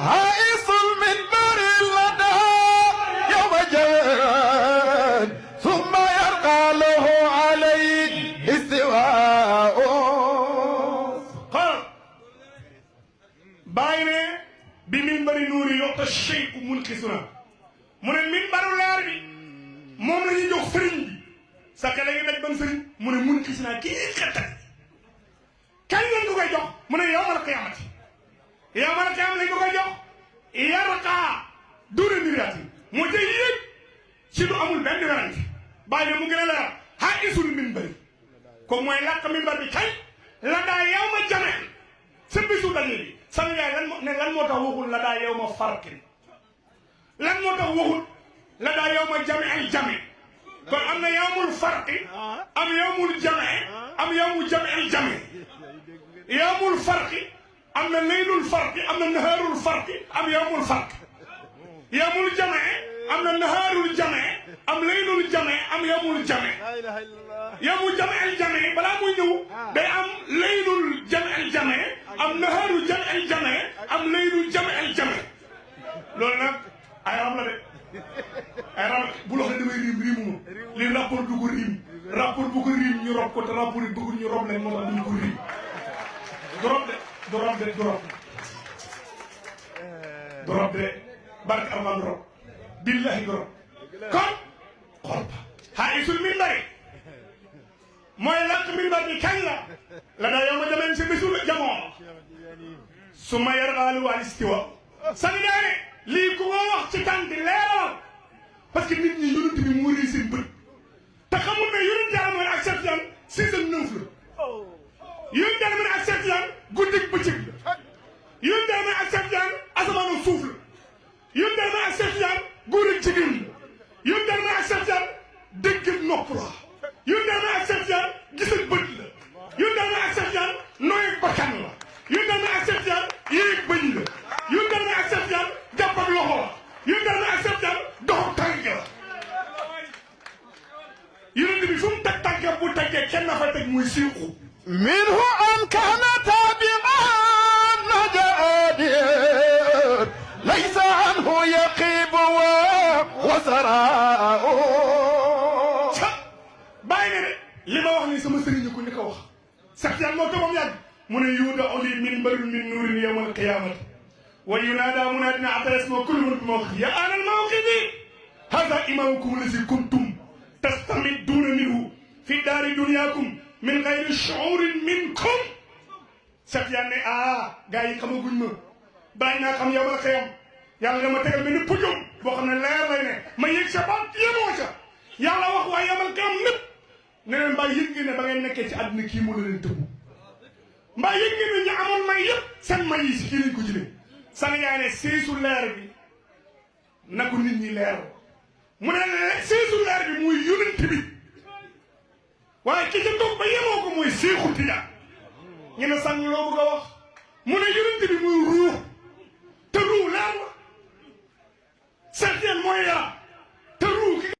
هائص المنبر لدى يوم جد ثم يرقى له عليه استواء قال باين بمنبر نور يعطى الشيخ منكسنا من المنبر العربي moom la ñuy jox sëriñ bi sa xel a ngi daj ban sëriñ mu ne mun gis naa kii xettal kañ lañ ko koy jox mu ne yawmal qiyaamati yawmal qiyaam lañ ko koy jox yarqaa duuna miriyaati moo tey yéeg ci lu amul benn werante bàyyi ne mu gën a leeral haa'isul minbari comme mooy làq minbar bi kañ la daa yawma jame sa bisu daje bi sama yaay lan moo tax waxul la daa yawma farqin lan moo tax waxul la daa yawma jame al jame kon am na yawmul farqi am yawmul jame am yawmu jame al jame yawmul farqi am na leylul farqi am na nahaarul farqi am yawmul farqi yawmul jame am na nahaarul jame am leylul jame am yawmul jame yawmu jame al jame balaa muy ñëw day am leylul jame al jame am nahaarul jame al jame am leylul jame al jame loolu nag ay ram la de ay ram bu loo xam ne damay riimuma li rapport du ko riim rapport bu ko riim ñu rob ko te rapport yi bëggul ñu rob leen moo tax duñu ko riim du rob de du rob de du rob du rob de barke alma du rob billahi du rob kon xool ba haa'isul minbari mooy làq minbar bi kañ la daa yow ma jameen si bisu jamono su ma yargaalu wal istiwa sani daane lii ku ko wax ci tànk leeral parce que nit ñi yonent bi moo réy seen bët te xamul ne yonent yàlla mooy ak sept yan 6 ak 9 la yonent yàlla mooy ak sept yan guddig bëccëg la yonent yàlla mooy ak sept yan asamaan ak suuf la yonent yàlla mooy ak sept yan góor ak jigéen la yonent yàlla mooy ak sept yan dégg ak nopp la yonent yàlla mooy ak sept yan gis ak bët la yonent yàlla mooy ak sept yan nooy ak bakkan la yonent yàlla mooy ak sept yan yéeg bëñ la yonent yàlla mooy ak sept yan jàpp ak loxo la yonent yàlla mooy ak sept yan dox tànk la yonent bi fu mu teg tànkam bu teggee kenn na fa teg muy siiqu منه أن كان تابعا نجادير ليس عنه يقيب وسراء bàyyi ne de li ma wax nii sama sëriñ ko ni ko wax sax yan moo tëbam yàgg mu ne yuuda oli min baril min nuurin yawmal qiyaamati wa yunaada munaadin atras ma kullu man bi mawqif ya aanal mawqifi hada imaamukum lazi kuntum tastamidduuna minhu fi daari dunyaakum min gayri shuurin minkum sax yan ne gars yi xamaguñ ma bàyyi naa xam yawmal qiyaam yàlla dama tegal benn pujum boo xam ne leer lay ne ma yëg sa baat yemoo ca yàlla wax waaye yawmal qiyaam lépp ne leen mbaa yëg ngeen ne ba ngeen nekkee ci àdduna kii moo la leen tëbu mbaa yëg ngeen ne ñu amoon may yëpp seen may yi si kii lañ ko jëlee sang yaay ne siisu leer bi na ko nit ñi leer mu ne siisu leer bi muy yonent bi waaye ki ca toog ba yemoo ko mooy Seexu Tijaan ñu ne sang loo bëgg a wax mu ne yonent bi muy ruux te ruux leer la certain mooy yaram